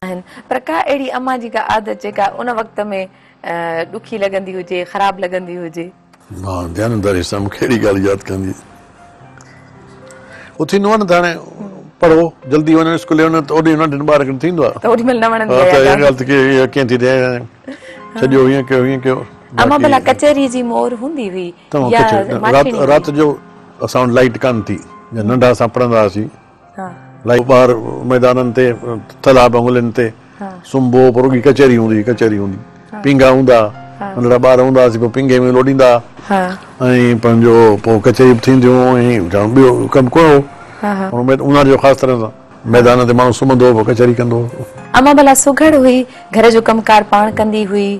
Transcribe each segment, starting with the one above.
آهن پر ڪا اهڙي امان جي ڪا عادت جيڪا ان وقت ۾ ڏکي لڳندي هجي، خراب لڳندي هجي؟ مان ديانتداري سان مون کي اهڙي ڳالهه ياد ڪانهي. اٿي نه وڃ ته هاڻي پڙهو جلدي وڃو اسڪول وڃو ته اوڏي ننڍن ٻارن کي ٿيندو آهي ته اوڏي مهل نه وڻندي آهي اها ڳالهه ته ڪيئن ٿي ٿئي ڇڏيو هيئن ڪيو هيئن ڪيو. امان ڀلا ڪچهري جي مور هوندي هئي يا ماٺيڻي هئي؟ رات جو اسان وٽ لائيٽ ڪانه ٿي جڏهن ننڍا اسان پڙهندا هئاسين. لائي ٻاهر ميدانن تي ٿلها بنگلن تي سمهبو هو پوء رڳي ڪچهري هوندي هئي ڪچهري هوندي پينگها هوندا ننڍڙا ٻار هوندا هئاسين پوء پينگهي ۾ لوڏيندا ۽ پنهنجو پوء ڪچهري به ٿينديون ۽ ٻيو ڪم ڪونه هو اونهاري جو خاص طرح سان ميدان تي ماڻهو سمهندو هو پوء ڪچهري ڪندو هو. امان ڀلا سگهڙ هئي گهر جو ڪم ڪار پاڻ ڪندي هئي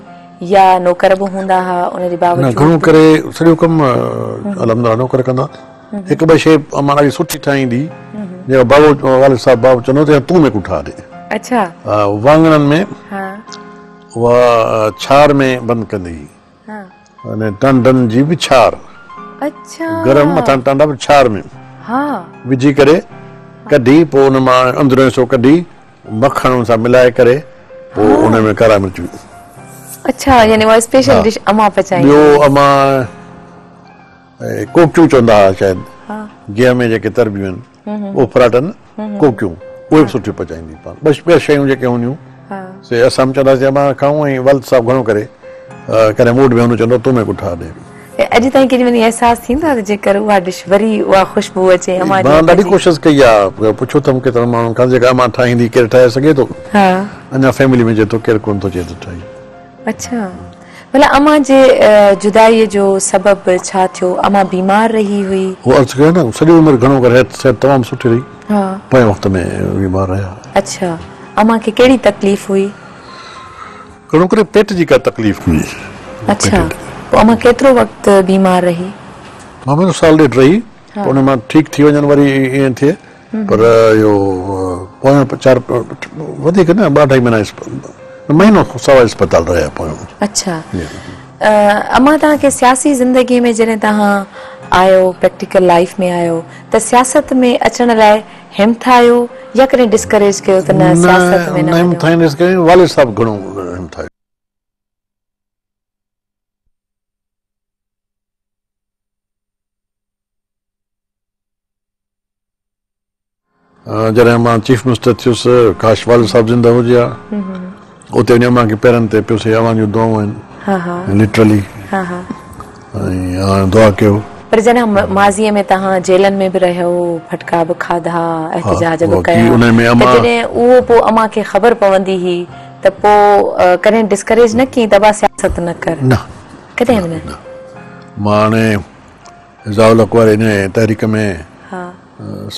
يا نوڪر به هوندا ها ان جي باوجود نه گهڻو ڪري سڄو ڪم الحمدلله نوڪر ڪندا. هڪ ٻه شيء امان ڏاڍي سٺي ٺاهيندي جيڪا بابو والد صاحب بابو چوندو هو ته تون ميڪون ٺاهه ڏي. اڇا. ها واڱڻن ۾ ها اها ڇار ۾ بند ڪندي هئي. ها. يعني ٽانڊن جي به ڇار. اڇا. گرم مٿان ٽانڊا به ڇار ۾. ها. وجهي ڪري ڪڍي پوء ان مان اندريون حصو ڪڍي مکڻ ان سان ملائي ڪري پوء ان ۾ ڪارا مرچ. اڇا يعني اها اسپيشل ڊش امان پچائيندي هئي. ٻيو امان ڪوڪيون چوندا هئا شايد گيهه ۾ جيڪي تربيون آهن اوڦراٽن ڪوڪيون اهي به سٺيون پچائيندي پاڻ ٻه ٻه شيون جيڪي هونديون سي اسان به چونداسين امان کائون ۽ والد صاحب گهڻو ڪري ڪڏهن موڊ ۾ هوندو چوندو تون ميڪون ٺاهه ڏي. اڄ تائين ڪيڏي مهل احساس ٿيندو آهي ته جيڪر اها ڊش وري اها خوشبو اچي امان جي مان ڏاڍي ڪوشش ڪئي آهي پڇيو اٿم ڪيترن ماڻهن کان جيڪا امان ٺاهيندي ڪير ٺاهي سگهي ٿو اڃا فيملي ۾ چئي ٿو ڪير ڪونه ٿو چئي ته ٺاهي. اڇا ڀلا امان جي جدائيء جو سبب ڇا ٿيو؟ امان بيمار رهي هئي؟ هو عرض ڪيو نه سڄي عمر گهڻو ڪري صحت تمام سٺي رهي پوئين وقت ۾ بيمار رهيا. اڇا امان کي ڪهڙي تڪليف هئي؟ گهڻو ڪري پيٽ جي ڪا تڪليف هئي. اڇا پوء امان ڪيترو وقت بيمار رهي؟ معمولي سال ڏيڍ رهي پوء ان مان ٺيڪ ٿي وڃن وري ائين ٿئي پر اهو پويان چار وڌيڪ نه ٻه اڍائي مهينا مهينو سوا اسپتال رهيا پويان. اڇا امان توهان کي سياسي زندگي ۾ جڏهن توهان آيو پريڪٽيڪل لائيف ۾ آيو ته سياست ۾ اچڻ لاء همٿايو يا ڪڏهن ڊسڪريج ڪيو ته نه سياست ۾ نه همٿايو نه ڊسڪريج والد صاحب گهڻو همٿايو. جڏهن مان چيف منسٽر ٿيس ڪاش والد صاحب زنده هجي ها اتي وڃي امان کي پيرن تي پيس هي اوهان جون دعائون آهن لٽرلي ۽ دعا ڪيو. پر جڏهن ماضيء ۾ توهان جيلن ۾ به رهيو ڦٽڪا به کاڌا احتجاج به ڪيا ته جڏهن اهو پوء امان کي خبر پوندي هئي ته پوء ڪڏهن ڊسڪريج نه ڪيائين ته ابا سياست نه ڪر نه ڪڏهن به نه مان هاڻي ضياء الحق واري انهيء تحريڪ ۾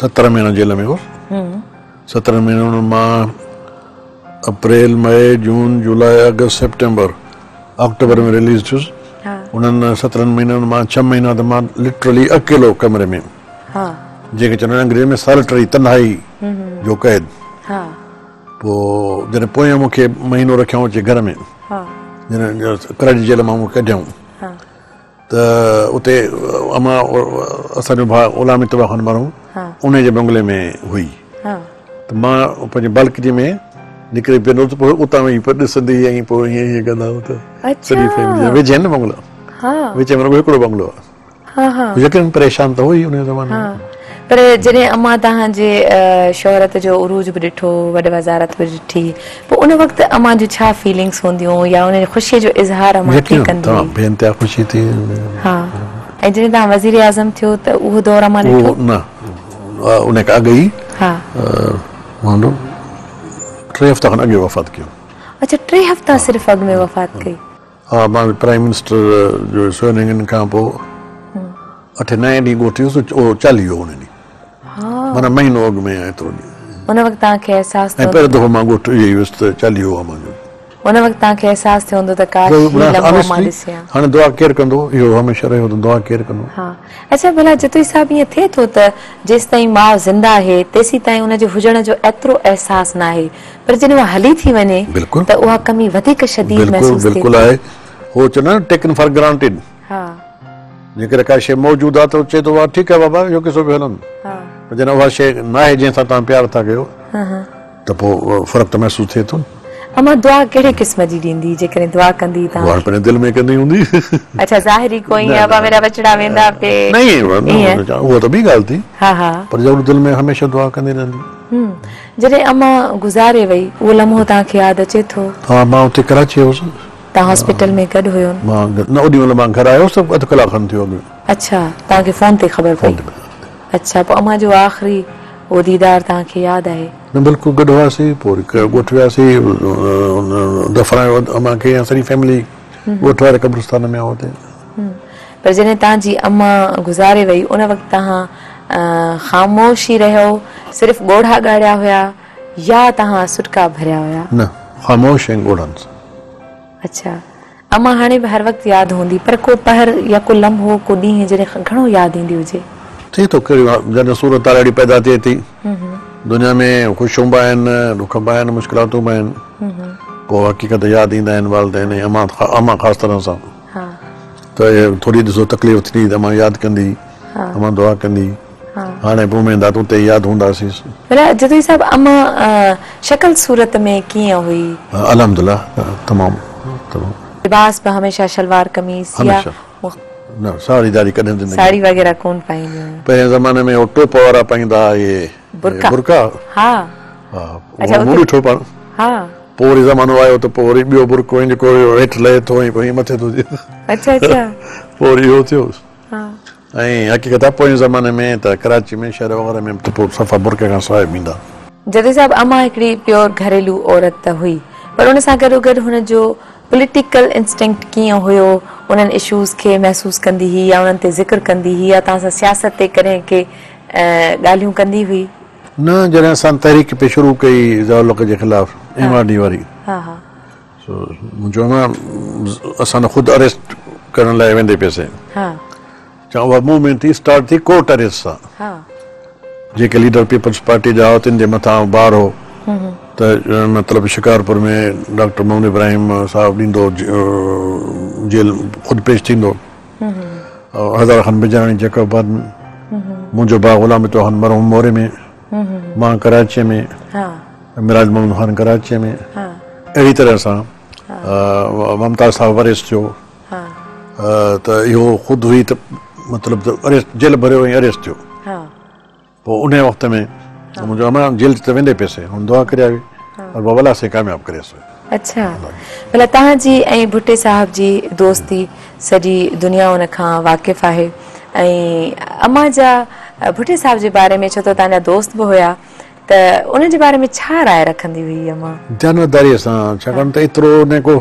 17 مهينا جيل ۾ هوس. 17 مهينن مان اپريل، مئي، جون، جولاء، آگسٽ، سيپٽمبر، آڪٽوبر ۾ رليز ٿيس. انهن 17 مهينن مان 6 مهينا ته مان لٽرلي اڪيلو ڪمري ۾ جنهن کي چوندا آهن انگريزي ۾ سالٽري تنهائي جو قيد. پوء جڏهن پويان مون کي مهينو رکيائون اچي گهر ۾ جڏهن ڪراچي جيل مان مون کي ڪڍيائون. ته اتي امان اسان جو ڀاء غلام مجتبيٰ خان مرحوم انهي جي بنگلي ۾ هئي ته مان پنهنجي بالڪني ۾ نڪري پيو هوس پوء اتان ويهي پوء ڏسندي هئي ۽ پوء ائين ائين ڪندا هئا ته سڄي فيملي ويجهي آهن نه بنگلا وچ ۾ رڳو هڪڙو بنگلو آهي يقينن پريشان ته هئي انهي زماني ۾. پر جڏهن امان توهان جي شهرت جو عروج به ڏٺو، وڏ وزارت به ڏٺي، پوء ان وقت امان جون ڇا فيلنگس هونديون يا ان خوشيء جو اظهار امان ڪيئن ڪندي هئي؟ يقينن بي انتها خوشي ٿي. ها ۽ جڏهن توهان وزيراعظم ٿيو ته اهو دور امان ڏٺو؟ اهو نه ان کان اڳ ئي ها مانو 3 هفتا کن اڳ وفات ڪيو. اڇا 3 هفتا صرف اڳ ۾ وفات ڪئي. ها مان پرائيم منسٽر جو سوئرنگ ان کان پوء اٺين نائين ڏينهن ڳوٺ ويس اهو چاليهو ان ڏينهن معنيٰ مهينو اڳ ۾ ايترو ڏينهن. ان وقت توهان کي احساس ٿيو. ۽ پهريون دفعو مان ڳوٺ اهي ئي ويس ته چاليهو هو منهنجو. ان وقت توهان کي احساس ٿيو هوندو ته ڪاش هي لمحو مان ڏسيان. هاڻي دعا ڪير ڪندو اهو هميشه رهيو ته دعا ڪير ڪندو. ها اڇا ڀلا جتوئي صاحب ائين ٿئي ٿو ته جيستائين ماء زنده آهي تيسيتائين ان جي هجڻ جو ايترو احساس ناهي پر جڏهن اها هلي ٿي وڃي ته اها ڪمي وڌيڪ شديد محسوس ٿئي ٿي. بلڪل بلڪل آهي هو چوندا آهن نه ٽيڪن فار گرانٽيڊ. ها. جيڪڏهن ڪا شيء موجود آهي ته چئي ٿو واهه ٺيڪ آهي بابا اهو قصو پيو هلندو. ها. پر جڏهن اها شيء ناهي جنهن سان توهان پيار ٿا ڪيو ته پوء فرق ته محسوس ٿئي ٿو نه. امان دعا ڪهڙي قسم جي ڏيندي جيڪڏهن دعا ڪندي تان. دعا پنهنجي دل ۾ ڪندي هوندي. اڇا ظاهري ڪو ائين ابا ميرا ٻچڙا ويندا پي. نه ائين اها ته ٻي ڳالهه ٿي. ها ها. پر ضرور دل ۾ هميشه دعا ڪندي رهندي. جڏهن امان گذاري وئي اهو لمحو توهان کي ياد اچي ٿو؟ ها مان اتي ڪراچي هوس. توهان هاسپيٽل ۾ گڏ هيو نه؟ مان نه اوڏي مهل مان گهر آيو هوس ته اڌ ڪلاڪ کن ٿيو اڳ ۾. اڇا توهان کي فون تي خبر پئي. اڇا پوء امان جو آخري اهو ديدار توهان کي ياد آهي؟ نه بلڪل گڏ هئاسين پوء وري ڳوٺ وياسين دفنايو امان کي ۽ سڄي فيملي ڳوٺ واري قبرستان ۾ آهي اتي. پر جڏهن توهان جي امان گذاري وئي ان وقت توهان خاموش ئي رهيو صرف ڳوڙها ڳاڙيا هيا يا توهان سڏڪا ڀريا هيا؟ نه خاموش ۽ ڳوڙهن سان. اڇا امان هاڻي به هر وقت ياد هوندي پر ڪو پهر يا ڪو لمحو ڪو ڏينهن جڏهن گهڻو ياد ايندي هجي. ٿئي ٿو ڪهڙي جڏهن صورت حال اهڙي پيدا ٿئي ٿي دنيا ۾ خوشيون به آهن ڏک به آهن مشڪلاتون به آهن پوء حقيقت ياد ايندا آهن والدين ۽ امان امان خاص طرح سان ته ٿوري ڏسو تڪليف ٿيندي ته امان ياد ڪندي امان دعا ڪندي. هاڻي به اميد آ ته اتي ئي ياد هونداسين. ڀلا جتوئي صاحب امان شڪل صورت ۾ ڪيئن هئي؟ الحمدلله تمام تمام. لباس به هميشه شلوار قميص يا هميشه نه ساڙهي داڙهي ڪڏهن زندگي ۾. ساڙهي وغيره ڪونه پائيندي هيون. پهرين زماني ۾ هو ٽوپ وارا پائيندا ها اهي برقعا برقعا ها ها اهو مون ڏٺو پاڻ. ها. پوء وري زمانو آيو ته پوء وري ٻيو برقعو ۽ جيڪو هيٺ لهي ٿو ۽ پوء ائين مٿي ٿو ٿئي. اڇا اڇا. پوء وري اهو ٿيو. ها. ۽ حقيقت آ پوئين زماني ۾ ته ڪراچي ۾ شهر وغيره ۾ ته پوء صفا برقعي کان سواء به ايندا. جتوئي صاحب امان هڪڙي پيور گهريلو عورت ته هئي پر ان سان گڏوگڏ هن جو پوليٽيڪل انسٽنڪٽ ڪيئن هيو انهن اشوز کي محسوس ڪندي هئي يا انهن تي ذڪر ڪندي هئي يا توهان سان سياست تي ڪڏهن ڪي ڳالهيون ڪندي هئي؟ نه جڏهن اسان تحريڪ پئي شروع ڪئي ضياء الحق جي خلاف ايم آر ڊي واري ها ها. سو منهنجو امان اسان ته خود اريسٽ ڪرڻ لاء ويندي پيسين. ها. چا اها موومينٽ ٿي اسٽارٽ ٿي ڪورٽ اريسٽ سان. ها. جيڪي ليڊر پيپلز پارٽي جا هئا تن جي مٿان بار هو ته مطلب شڪارپور ۾ ڊاڪٽر محمد ابراهيم صاحب ڏيندو جيل خود پيش ٿيندو هزار خان بجاراڻي جيڪب آباد ۾ منهنجو ڀاء غلام مصطفيٰ خان مرحوم موري ۾ مان ڪراچيء ۾. ها. معراج محمد خان ڪراچيء ۾ اهڙي طرح سان ممتاز صاحب اريسٽ ٿيو ته اهو خود هئي ته مطلب ته اريسٽ جيل ڀريو ۽ اريسٽ ٿيو پوء انهي وقت ۾ منهنجو امان جيل ته ويندي پيسي هن دعا ڪري آئي بابا الله سائين ڪامياب ڪريس. اڇا ڀلا توهان جي ۽ ڀٽي صاحب جي دوستي سڄي دنيا ان کان واقف آهي ۽ امان جا ڀٽي صاحب جي باري ۾ ڇو ته توهان جا دوست به هيا ته ان جي باري ۾ ڇا راء رکندي هئي امان؟ ديانتداريء سان، ڇاڪاڻ ته ايترو نه ڪو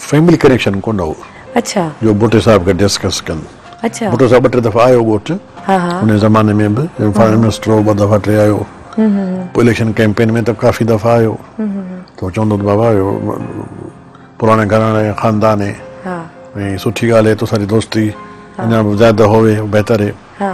فيملي ڪنيڪشن ڪونه هو. اڇا. جو ڀٽي صاحب کي ڊسڪس ڪن. اڇا. ڀٽو صاحب ٻه ٽي دفعا آيو ڳوٺ. ها ها. ان زماني ۾ به فارين منسٽر هو ٻه دفعا ٽي آيو. پوء اليڪشن ڪيمپين ۾ ته ڪافي دفعا آيو. ته چوندو ته بابا اهو پراڻي گهراڻي جو خاندان هي. ها. ۽ سٺي ڳالهه هي تسان جي دوستي اڃا به زياده هووي بهتر هي. ها.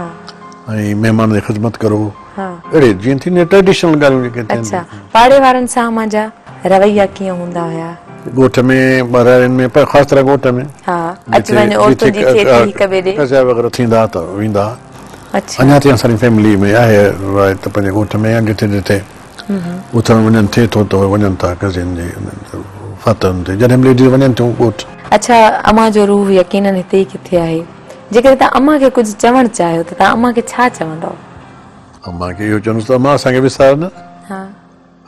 ۽ مهمان جي خدمت ڪرو. ها. اهڙي جيئن ٿيندي ٽريڊيشنل ڳالهيون جيڪي ٿين. اڇا پاڙي وارن سان اوهان جا رويا ڪيئن هوندا هيا؟ ڳوٺ ۾ ٻهراڙين ۾ پر خاص طرح ڳوٺ ۾. ها اچ وڃ عورتن جي ٿئي ٿي هڪ ٻئي ڏي. قضيا وغيره ٿيندا ته ويندا. اڇا. اڃا تائين اسان جي فيملي ۾ آهي روايت ته پنهنجي ڳوٺ ۾ يا جتي جتي اٿڻ وڃڻ ٿئي ٿو ته وڃن ٿا قضين جي فاتحن تي جڏهن به ليڊيز وڃن ٿيون ڳوٺ. اڇا امان جو روح يقينن هتي ئي ڪٿي آهي. جيڪڏهن توهان امان کي ڪجهه چوڻ چاهيو ته توهان امان کي ڇا چوندؤ؟ امان کي اهو چوندس ته امان اسان کي وسار نه. ها.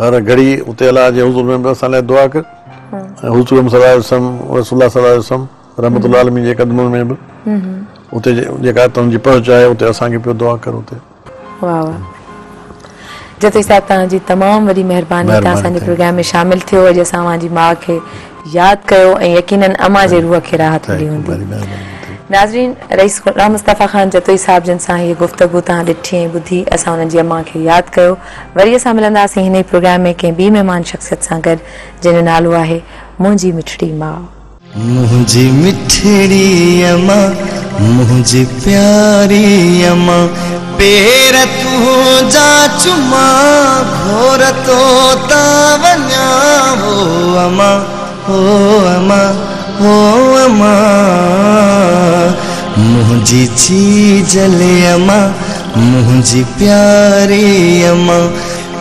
هر گهڙي اتي الله جي حضور ۾ به اسان لاء دعا ڪر ۽ حضور صلي الله عليه وسلم رسول الله صلي الله عليه وسلم رحمت للعالمين جي قدمن ۾ به اتي جيڪا تنهنجي پهچ آهي اتي اسان کي پيو دعا ڪر اتي. واه واه جتوئي صاحب توهان جي تمام وڏي مهرباني توهان اسان جي پروگرام ۾ شامل ٿيو اڄ اسان اوهان جي ماء کي ياد ڪيو ۽ يقينن امان جي روح کي راحت ملي هوندي. ناظرين رئيس غلام مصطفيٰ خان جتوئي صاحب جن سان هيء گفتگو توهان ڏٺي ۽ ٻڌي اسان انهن جي امان کي ياد ڪيو وري اسان ملنداسين هن ئي پروگرام ۾ ڪنهن ٻي مهمان شخصيت سان گڏ جنهن جو نالو آهي منهنجي مٺڙي ماء. منهنجي مٺڙي امان منهنجي پياري امان پير تنهنجا چمان گهور تو تان وڃان او امان او امان او امان منهنجي جيجل امان منهنجي پياري امان.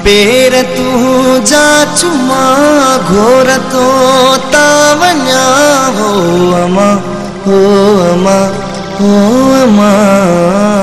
پير تنهنجا چمان گهور تو تان وڃان. هو امان، هو امان، هو امان.